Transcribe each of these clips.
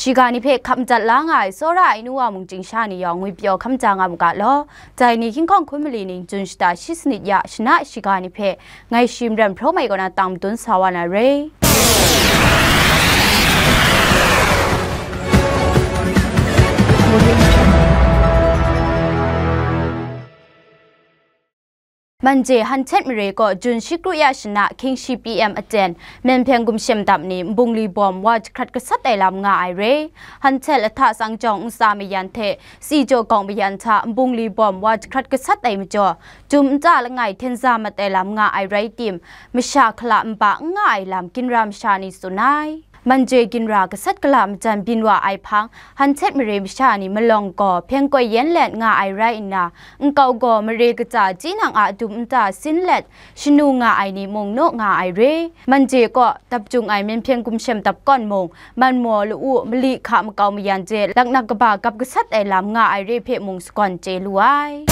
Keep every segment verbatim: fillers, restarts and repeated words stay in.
Shiga ni hpe hkap madat la nga ai tsawra ai nu wa mung chyingsha ni yawng ngwipyaw hkam ja nga mu ga law. Dai ni hkying hkawng hkun mali ning Jun shata shi sanit ya shana shiga ni hpe ngai shi Maren Hpraw Mai kaw na tang madun sa wa na re. Manje Hantet mare kaw Jun shi kru ya shana hkying shi P M aten, myen hpyeng gumshem dap ni nbungli bawm wa jahkrat gasat ai lam nga ai re. Hantet lahta tsang jawng ntsa mayan hte si jaw gawng mayan hta nbungli bawm wa jahkrat gasat ai majaw, dum nta langai hten za mat ai lam nga ai rai tim, masha hkala nba n nga ai lam ginra masha ni tsun ai. Manje ginra gasat gala majan byin wa ai hpang, Hantet mare masha ni malawng gaw hpyeng koi yen let nga ai rai nna, nkau gaw mare kaja tinang a dum nta sin let shanu nga ai ni mung naw nga ai re. Manje kaw dap jung ai myen hpyeng gumshem dap kawn mung, man maw lu-u, mali hka makau mayan je laknak kaba gap gasat ai lam nga ai re hpe mung sagawn chye lu ai.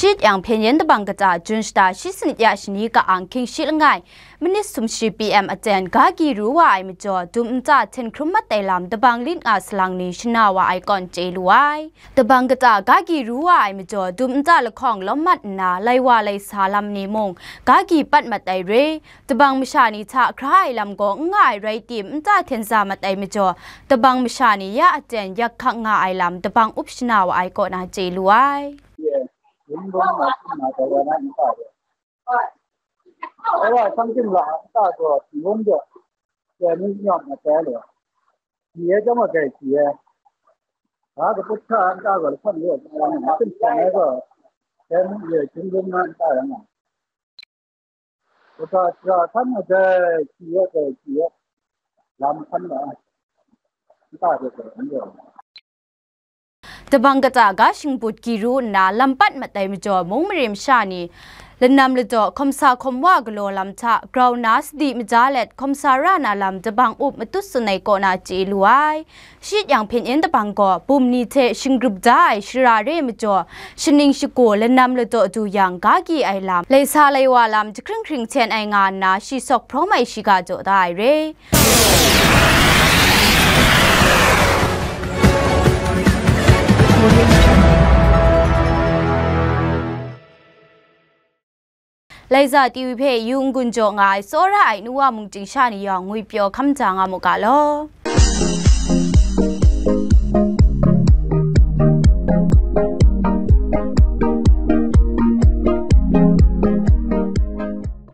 Shit yang hpyen yen dabang kata Jun shata shi sanit ya shani ka ang hkying shi langai, minit sumshi P M aten ga gi ru wa ai majaw, dum nta hten hkrum mat ai lam dabang lit nga salang ni shana wa ai kawn chye lu ai. Dabang kata ga gi ru wa ai majaw, dum nta lahkawng lawm mat nna, lai wa lai sa lam ni mung ga gi pat mat ai re. Dabang masha ni hta hkra ai lam gaw n nga ai rai tim, nta hten za mat ai majaw, dabang masha ni ya aten yak hkak nga ai lam dabang up shana wa ai kaw na chye lu ai. Ye, yin bum ma hkum na taw ya na nta de. Awa, shang tim la nta gaw, bum de, ye, ni nyawm na taw le. Ye, jam wa gai ye. Ha, kaput hta nta gaw, lahkawng ye, ma tim shang ai gaw, ye, yin bum na nta ya nga. Kaga sara hkan ai dai, shi yawt dai, shi yawt lam hkan ma ai. Nta de gaw n rawng. Dabang kata ga shingbut gi ru nna lam pat mat ai majaw, mung mare masha ni lanam ladaw hkawmsa hkawm wa galaw lam hta grau na sadi maja let hkawmsa ra na lam dabang up matut tsun ai kaw na chye lu ai. Shit yang hpyen yen dabang gaw bum ni hte shinggrup da ai shara re majaw, shaning shagu lanam ladaw du yang ga gi ai lam, laisa laiwa lam jahkring hkring hten ai nga nna, shi sawk hpraw mai shiga jaw da ai re. Laiza T V hpe yu n-gun jaw nga ai tsawra ai nu wa mung chyingsha ni yawng ngwipyaw hkam ja nga mu ga law.